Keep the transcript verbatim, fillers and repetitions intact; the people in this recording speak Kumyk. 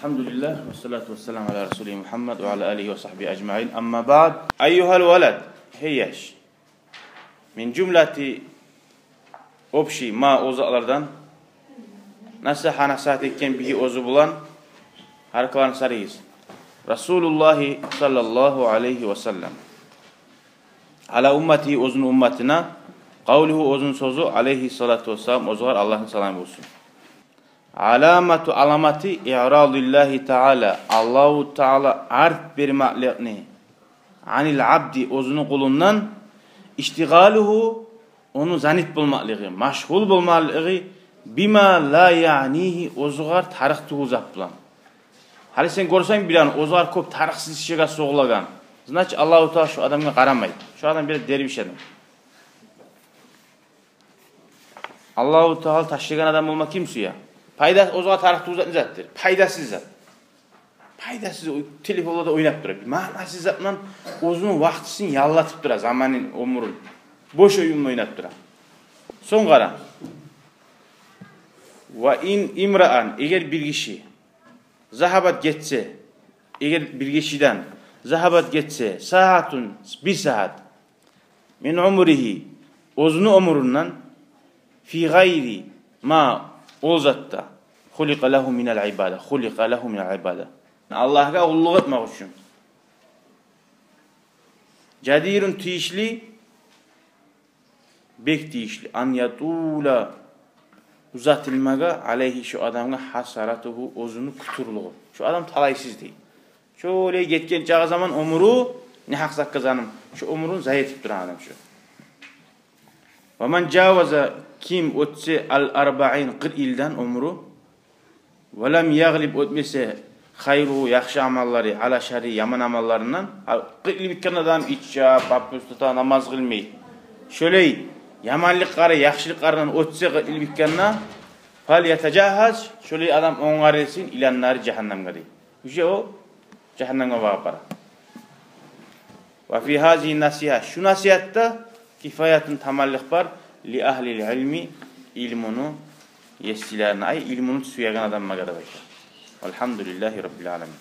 الحمد لله والصلاة والسلام على رسوله محمد وعلى آله وصحبه أجمعين. أما بعد. أيها الولد, гьей яш. Мин жумлати, общий, ма, о затлардан, насагьа, насигьат этген, бигьи, оьзю булан, гьаракаларын сарыгъыз. Расулуллагьи саллаллагьу алайгьи ва саллам. Ала умматигьи, оьзюню умматына, къавлугьу, оьзюню сёзю, алайгьи салату ва салам, оьзюгъар Аллагьны саламы болсун. Аламату, аламаты, иърадиллагьи таала, Аллагьу Таала арт бермекликни, анил абди, оьзюню къулундан, иштигъалугьу, ону занят болмакълыгъы, машгъул болмакълыгъы, бима ла яънигьи, оьзюгъар тарыкъ тюгюл зат булан. Гьали сен гёрсенг биревню, оьзюгъар кёп тарыкъсыз ишге согъулагъан, значит, Аллагьу Таала шо адамгъа къарамай. Шо адам бир дервиш адам. Аллагьу Таала ташлагъан адам болма ким сюе? Пайда, оьзюгъар тарыкъ тюгюл зат не затдыр? Пайдасыз зат. Пайдасыз, о-, телефонларда ойнап тура. Бир маънасыз зат булан оьзюню вакътисин яллатып тура, заманын, оьмюрюн. Бош оюн ойнап тура. Сонг къара. Ва ин имраан, эгер бир гиши, загьабат, гетсе, эгер бир гишиден, загьабат, гетсе, сагьатун, бир сагьат, мин умригьи, оьзюню оьмюрюнден, фи гъайри ма, ол затда, хуликъа лагьу минал ибада, хуликъа лагьу минал ибада. Аллагьгъа къуллукъ этмек учун. Жадирун, тийишли, бек тийишли, ан ятула, узатылмагъа, алайгьи, шо адамгъа, хасаратугьу, оьзюню кютюрлюгю. Шо адам талайсыз дей. Шолай гетген чакъы заман оьмюрю, негьакъ затгъа заным, шо оьмюрюн зая этип турагъан адам шо. Ва ман жаваза, ким оьтсе, ал арбаин, къыркъ йылдан оьмюрю, ва лам ягълиб, оьтмесе, хайругьу, яхшы амаллары, ала шарри, яман амалларындан, къыркъ йыл битгенде адам иче, папирос тута, намаз къылмай. Шолай яманлыкълары яхшылыкъларындан оьтсе къыркъ йыл битгенде, фал ятажагьгьаз, шолай адам онгарылсын, илан нари, жагьаннамгъа дей. Уже о жагьаннамгъа багъып бара. Ва фи гьазигьи насигьа, шу насигьатда, кифаятун, тамамлыкъ бар, ли агьлил илми, илмуну есилерине, ай, илмуну сюеген адамлагъа деп айта. Валгьамдулиллагьи раббил аламин.